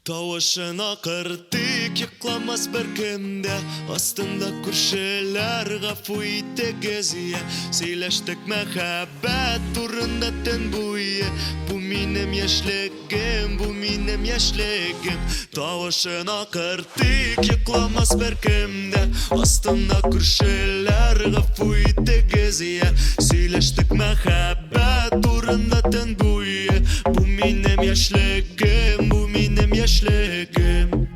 Тавышын акыртыйк, йокламас беркем дә. Астында күршеләр, гафу итегез, я. Сөйләштек мәхәббәт турында төн буе. Бу минем яшьлегем, бу минем яшьлегем. Тавышын акыртыйк, йокламас беркем дә. Астында күршеләр, гафу итегез, я. Сөйләштек мәхәббәт турында төн буе. Бу минем яшьлегем, бу минем яшьлегем.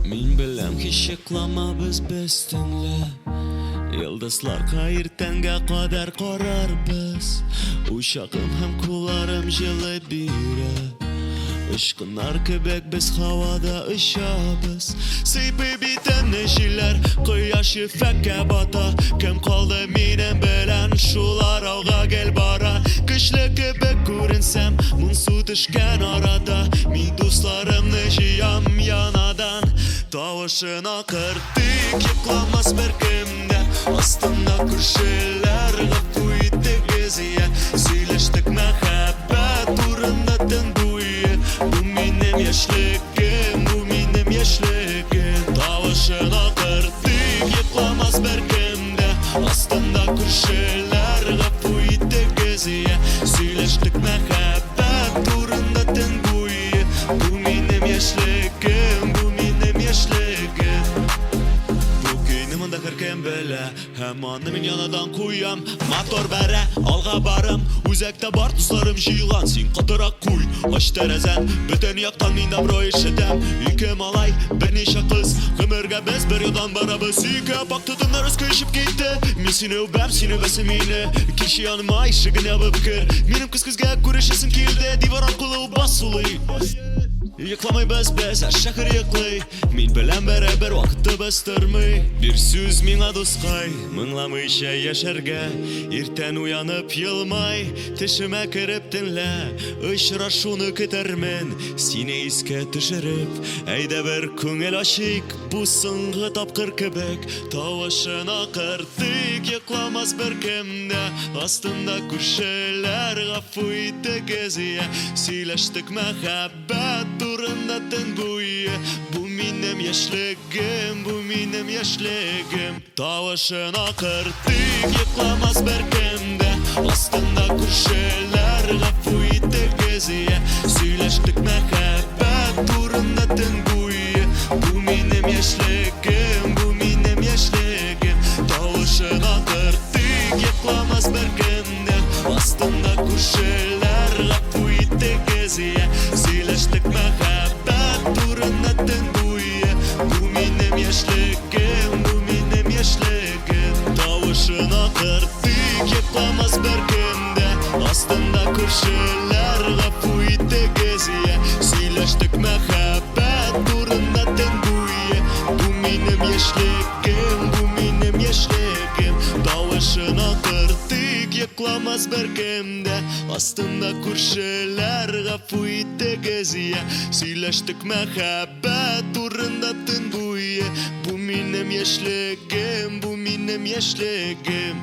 Мин беләм, һич йокламабыз без төнлә. Йолдызларга иртәнгә кадәр карарбыз. Учагым һәм кулларым җылы бирә. Очкыннар кебек без һавада очабыз. Сыйпый битемне җилләр, кояш ефәккә бата. Кем калды минем белән, шулар алга гел бара. Көчле кебек күренсәм, моңсу төшкән арада. Мин дусларымны җыям янадан. Тавышын акыртыйк, йокламас беркем дә. Астында күршеләр, гафу итегез, я. Сөйләштек мәхәббәт турында төн буе. Бу минем яшьлегем, бу минем яшьлегем. Тавышын акыртыйк, йокламас беркем дә. Астында күршеләр, гафу итегез, я. Сөйләштек мәхәббәт турында төн буе. Бу минем яшьлегем, бу минем яшьлегем. Бу көйне монда һәркем белә, һәм аны мин янадан куям. Мотор бәрә, алга барам, үзәктә бар дусларым җыелган. Син катырак куй, ач тәрәзән, бөтен яктан мин добро ишетәм. Ике малай, берничә кыз, гомергә без бер юлдан барабыз. Ике апак төтеннәр өскә очып китте. Мин сине үбәм, син үбәсең мине. Килче яныма, ишеген ябып кер. Минем күз күзгә күрешәсем килде, дивар аркылы уба сулый. Йокламыйбыз без, ә шәһәр йоклый. Мин беләм барыбер вакытыбыз тормый. Бир сүз миңа, дускай, моңламыйча яшәргә. Иртән уянып елмай, төшемә кереп төнлә. Очрашуны көтәрмен, сине искә төшереп. Әйдә бер күңел ачыйк, бу соңгы тапкыр кебек. Тавышын акыртыйк, йокламас беркем дә. Астында күршеләр, гафу итегез, я. Сөйләштек мәхәббәт турында төн буе. Бу минем яшьлегем, бу минем яшьлегем. Тавышын акыртыйк, йокламас беркем дә. Астында күршеләр, гафу итегез, я. Сөйләштек мәхәббәт турында төн буе. Бу минем яшьлегем, бу минем яшьлегем. Тавышын акыртыйк, йокламас беркем дә. Астында күршеләр, гафу итегез, я. Сөйләштек мәхәббәт турында төн буе. Бу минем яшьлегем, бу минем яшьлегем. Тавышын акыртыйк, йокламас беркем дә. Астында күршеләр, гафу итегез, я. Сөйләштек мәхәббәт турында төн буе. Бу минем яшьлегем, бу минем яшьлегем. Тавышын акыртыйк, йокламас беркем дә. Астында күршеләр, гафу итегез, я. Сөйләштек мәхәббәт турында төн буе. Бу минем яшьлегем, бу минем яшьлегем.